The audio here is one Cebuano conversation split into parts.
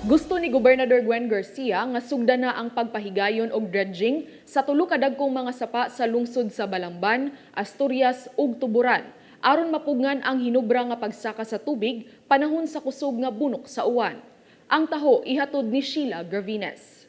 Gusto ni Gobernador Gwen Garcia nga sugdan na ang pagpahigayon og dredging sa tulo ka dagkong mga sapa sa lungsod sa Balamban, Asturias ug Tuburan aron mapugngan ang hinubra nga pagsaka sa tubig panahon sa kusog nga bunok sa uwan. Ang taho ihatod ni Sheila Gravines.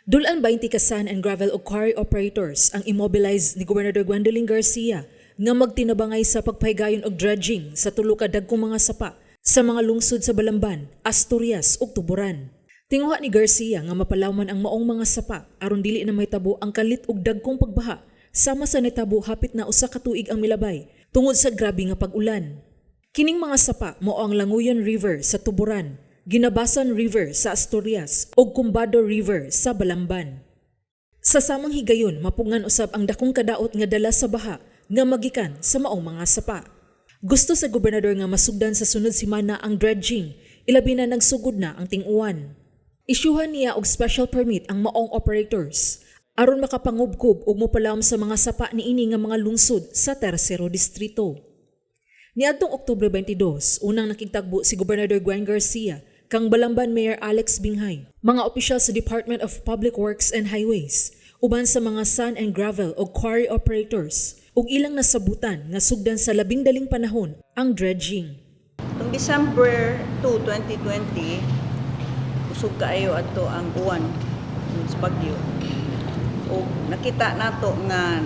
Dul-an 20 ka sand and gravel o quarry operators ang immobilize ni Gobernador Gwendolyn Garcia nga magtinabangay sa pagpahigayon og dredging sa tulo ka dagkong mga sapa sa mga lungsod sa Balamban, Asturias ug Tuburan. Tinguha ni Garcia nga mapalawman ang maong mga sapa aron dili na mahitabo ang kalit og dagkong pagbaha sama sa nitabo hapit na 1 ka tuig ang milabay tungod sa grabe nga pag-ulan. Kining mga sapa mao ang Languyan River sa Tuburan, Ginabasan River sa Asturias ug Cumbado River sa Balamban. Sa samang higayon, mapugngan usab ang dakong kadaot nga dala sa baha nga magikan sa maong mga sapa. Gusto sa gobernador nga masugdan sa sunod semana ang dredging, ilabi na nagsugod na ang ting-uwan. Isyuhan niya og special permit ang maong operators aron makapangubkob ug mopalawom sa mga sapa niini nga mga lungsod sa tersero distrito. Niadtong Oktubre 22, unang nakigtagbo si Gobernador Gwen Garcia kang Balamban Mayor Alex Binghay, mga opisyal sa Department of Public Works and Highways, uban sa mga sand and gravel o quarry operators, ug ilang nasabutan nga sugdan sa labing daling panahon ang dredging. Itong December 2, 2020, kusog kaayo adto ang uwan sa bagyo. O nakita nato nga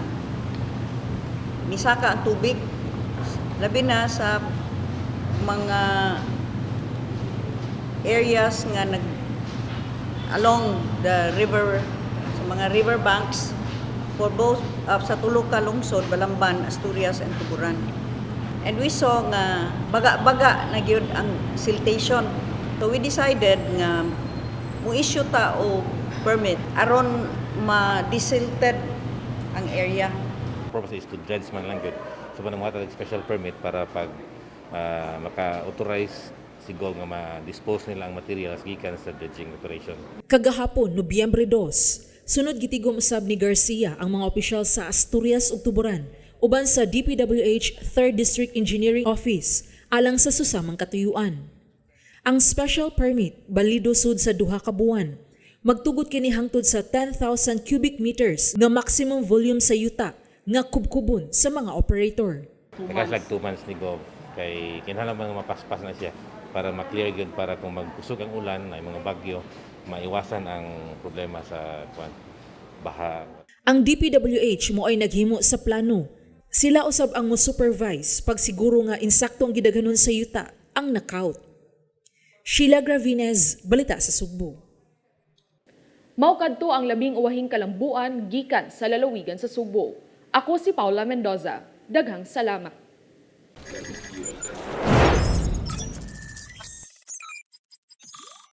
misaka ang tubig, labi na sa mga areas nga nag along the river, sa mga river banks for both sa tulo ka lungsod, Balamban, Asturias and Tuburan. And we saw nga baga-baga na gyud ang siltation. So we decided nga mo-issue ta og permit aron ma-desilted ang area. Purpose is to dredge man lang gyud. So panang og special permit para pag maka-authorize si Gov nga ma-dispose nila ang materials gikan sa dredging operation. Kagahapon, Nobyembre 2, sunod gitigom usab ni Garcia ang mga opisyal sa Asturias ug Tuburan uban sa DPWH 3rd District Engineering Office alang sa susamang katuyuan. Ang special permit balido sud sa 2 ka buwan. Magtugot kini hangtod sa 10,000 cubic meters nga maximum volume sa yuta nga kubkubon sa mga operator. Tagas like 2 months ni Gov kay kinahanglan mga mapaspas na siya para ma-clear gyud, para kung magkusog ang ulan ay mga bagyo, maiwasan ang problema sa kwan, baha. Ang DPWH mo ay naghimo sa plano. Sila usab ang mo-supervise pagsiguro nga insakto ang gidaghanon sa yuta ang knockout. Sheila Gravines, Balita sa Sugbo. Mao kadto ang labing uwahing kalambuan gikan sa lalawigan sa Sugbo. Ako si Paula Mendoza. Daghang salamat.